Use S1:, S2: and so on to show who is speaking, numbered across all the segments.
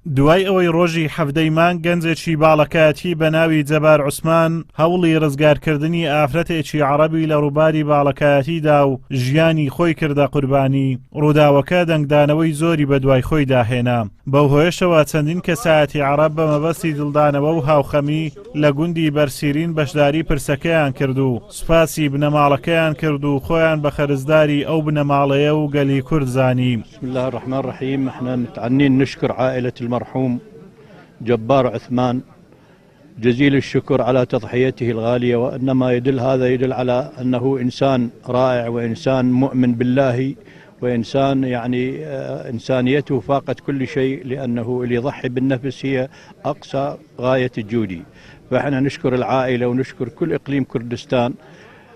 S1: دوای ئەوەی ڕۆژی حەڤدەی مانگ گەنجێکی باڵەکایەتی بە ناوی جەبار عوسمان هەوڵی ڕزگارکردنی ئافرەتێکی عەڕەبی لە ڕووباری باڵەکایەتی دا و ژیانی خۆی کردە قوربانی، ڕووداوەکە دەنگدانەوەی زۆری بەدوای خۆیدا هێنا. بەو هۆیەشەوە چەندین کەسایەتی عەڕەب بە مەبەستی دڵدانەوە و هاوخەمی لە گوندی بەرسیرین بەشداری پرسەکەیان کرد و سوپاسی بنەماڵەکەیان کرد و خۆیان بە خەرزداری ئەو بنەماڵەیە و گەلی کورد زانی.
S2: بسم الله الرحمن الرحيم احنا متعنين نشكر عائلة المرحوم جبار عثمان جزيل الشكر على تضحيته الغالية وإنما يدل هذا يدل على أنه إنسان رائع وإنسان مؤمن بالله وإنسان يعني آه، إنسانيته فاقت كل شيء لأنه اللي يضحي بالنفس هي أقصى غاية الجودي فإحنا نشكر العائلة ونشكر كل إقليم كردستان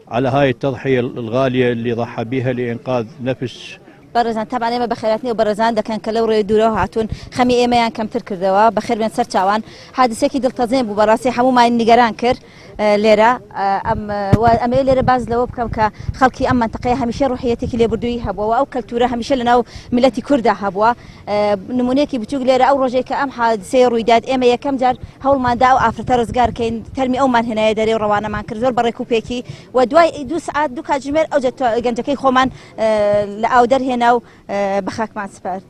S2: على هاي التضحية الغالية اللي ضحى بها لإنقاذ نفس
S3: بەڕێزان تەبعەن ئێمە بەخێرهاتنی ئەو بەڕێزان دەکەن کە لەو ڕێ دوورەوە هاتوون خەمی ئێمەیان کەمتر کردەوە بەخێر بێن سەر چاوان حادسێکی دڵتەزێن بوو بەڕاستی هەموومان نیگەران کرد لێرە ئەم ئەمەوێ لێرە باز لەوە بکەم کە خەڵکی ئەم منتەقەیە هەمیشە ڕوحیەتێکی لێبوردوویی هەبووە و ئەو کەلتورە هەمیشە لەناو میللەتی کورددا هەبووە نمونەیەکی بچووک لێرە ئەو ڕۆژێک کە ئەم حادسەیە ڕوویدات ئێمە یەکەم جار هەوڵماندا ئەو ئافرەتە ڕزگار کەین تەرمی ئەومان هێنایە دەرێ و ڕەوانەمان کرد زۆر بە ڕێک و پێکی و دوای دوو سعات دوو کاتژمێر ئەو گەنجەکەی خۆمان لە ئاو دەرهێنا و بە خاکمان سپارد.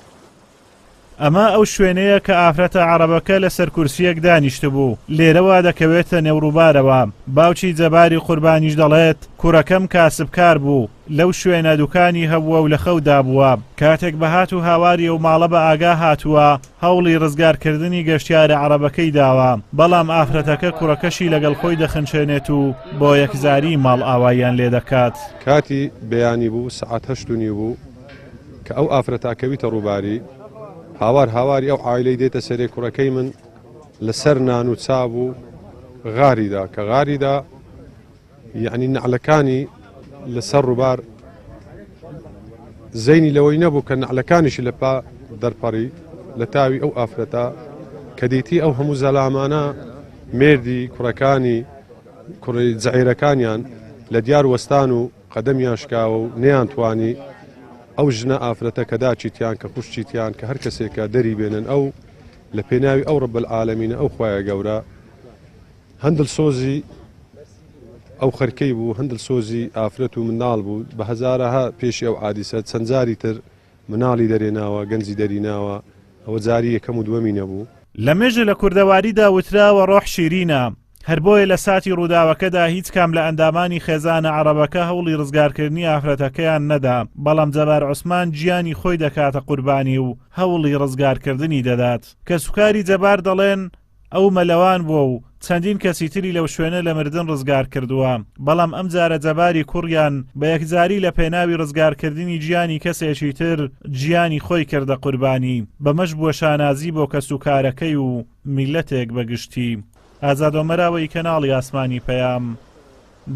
S1: ئەمە ئەو شوێنەیە کە ئافرەتە عەڕەبەکە لەسەر کورسییەک دانیشتبوو، لێرەوە دەکەوێتە نێو ڕووبارەوە. باوکی جەباری قوربانیش دەڵێت، کوڕەکەم کاسبکار بوو، لەو شوێنە دوکانی هەبووە و لە خەودا بووە، کاتێک بە هات و هاواری ئەو ماڵە بە ئاگا هاتووە، هەوڵی ڕزگارکردنی گەشتیارە عەڕەبەکەی داوە، بەڵام ئافرەتەکە کوڕەکەشی لەگەڵ خۆی دەخنچێنێت و بۆ یەکجاری ماڵئاواییان لێدەکات.
S4: کاتی بەیانی بوو سەعات هەشت و نیو بوو کە ئەو ئافرەتە ئەکەویتە ڕووباری هاوار هاواری ئەو عایلەی دێتە سەرێ کوڕەکەی من لەسەر نان و چا بوو غاریدا کە غاریدا یعنی نەعلەکانی لەسەر ڕووبار زەینی لەوەی نەبوو کە نەعلەکانیشی لە پا دەرپەڕی لە تاوی ئەو ئافرەتە کە دیتی ئەو هەموو زەلامانە مێردی کوڕەکانی کوڕی جعیرەکانیان لە دیار وەستان و قەدەمیان شکاوە و نەیانتوانی ئەو ژنە ئافرەتە کە داکیتیان کە خوشکیتیان کە هەر کەسێکە دەری بێنن ئەو لە پێناوی ئەو رب العالمینە ئەو خوایە گەورە هەند دلسۆزی ئەو خەرکەی بوو هەند دلسۆزی ئافرەت و منداڵ بوو بە هەزارەها پێشی ئەو عادیسە چەند جاری تر مناڵی دەرێناوە گەنجی دەریناوە ئەوە جاری یەکەم و دووەمی نەبوو.
S1: لە مێژە لە کوردەواریدا وتراوە ڕۆح شیرینە، هەر بۆیە لە ساتی ڕووداوەکەدا هیچ کام لە ئەندامانی خێزانە عەڕەبەکە هەوڵی ڕزگارکردنی ئافرەتەکەیان نەدا، بەڵام جەبار عوسمان گیانی خۆی دەکاتە قوربانی و هەوڵی ڕزگارکردنی دەدات. کەسوکاری جەبار دەڵێن، ئەو مەلەوان بووە و چەندین کەسی تری لەو شوێنە لە مردن ڕزگار کردووە، بەڵام ئەمجارە جەباری کوڕیان بە یەکجاری لە پێناوی ڕزگارکردنی گیانی کەسێکی تر گیانی خۆی کردە قوربانی، بەمەش بووە شانازی بۆ کەسوکارەکەی و میللەتێک بە گشتی. ئازاد ئۆمەراوەیی کەناڵی ئاسمانی پەیام،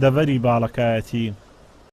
S1: دەڤەری باڵەکایەتی.